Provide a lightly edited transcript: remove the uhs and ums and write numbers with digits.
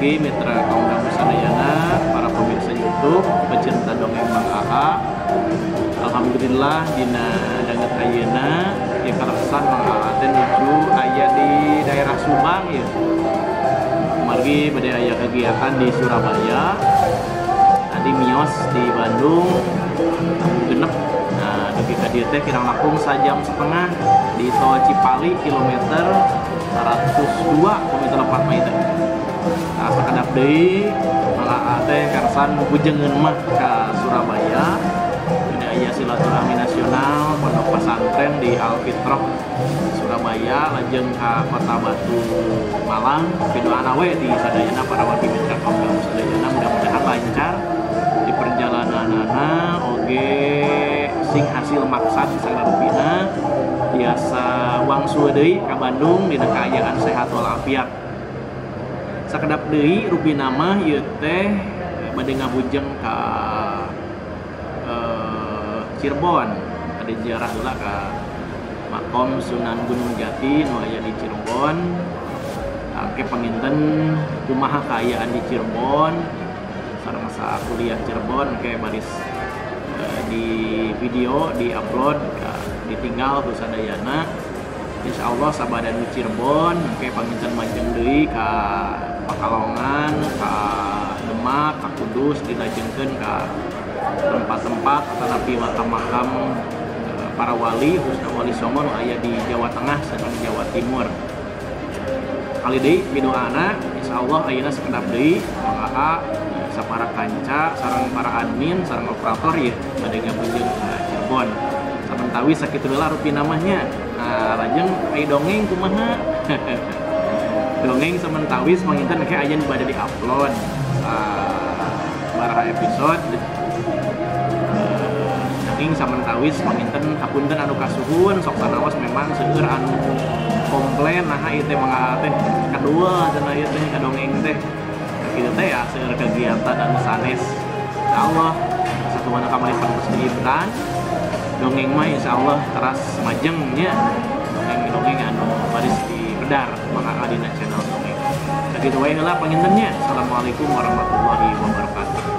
Wargi mitra kaum dangu sadayana, para pemirsa YouTube, pecinta dongeng Mang Aa. Alhamdulillah dina danget ayeuna ya kaleresan Mang Aa teh nuju aya di daerah Subang ya. Margi bade aya kegiatan di Surabaya. Tadi mios di Bandung tamu genep. Nah, dugi ka dieu teh kirang langkung sajam setengah di Tol Cipali kilometer 102 kilometer 4 mah itu. Nah, sakedap deui Mang Aa teh karsan bujengeun mah ka Surabaya. Bade aya silaturahmi nasional pondok pesantren di Al Fitroh Surabaya lajeng ka Kota Batu Malang. Pidoana we di sadayana para wargi mitra kaum dangu sadayana mudah-mudahan lancar di perjalananana oge sing hasil maksad sagala rupina biasa wangsul deui ka Bandung dina kaayaan sehat walafiat. Sakedap deui rupina mah ieu teh bade ngabujeng ka Cirebon. Ada ziarah heula ka makom Sunan Gunung Jati nu aya di Cirebon. Engke panginten kumaha kaayaan di Cirebon sareng kuliah Cirebon engke baris di video di upload ditinggal ku sadayana. Insyaallah sabada nu Cirebon engke panginten majeng deui ka Pekalongan, ka Demak, ka Kudus dilajengkeun ka tempat-tempat atanapi makam-makam para wali khususna wali songo nu aya di Jawa Tengah sareng Jawa Timur. Kali deui pidoana insyaallah ayeuna sakedap deui Mang Aa sapara kanca sareng para admin sareng operator ya bade ngabujeng ka Cirebon. Samentawis sakitu heula rupina mah nya. Nah, lajeng ai dongeng kumaha? Dongeng samentawis panginten engke aya nu bade di-upload sabaraha episode. Nanging samentawis panginten hapunten anu kasuhun sok sanaos memang seueur anu komplain naha ieu teh Mang Aa teh kadua cenah ieu teh kadongeng teh. Kitu teh ya seueur kegiatan anu sanes. Insyaallah sakumana kamari parantos diibran dongeng mah insyaallah teras majeng nya dongeng-dongeng anu baris dipedar Mang Aa dina channel dongeng. Sakitu wae heula panginten nya. Assalamualaikum warahmatullahi wabarakatuh.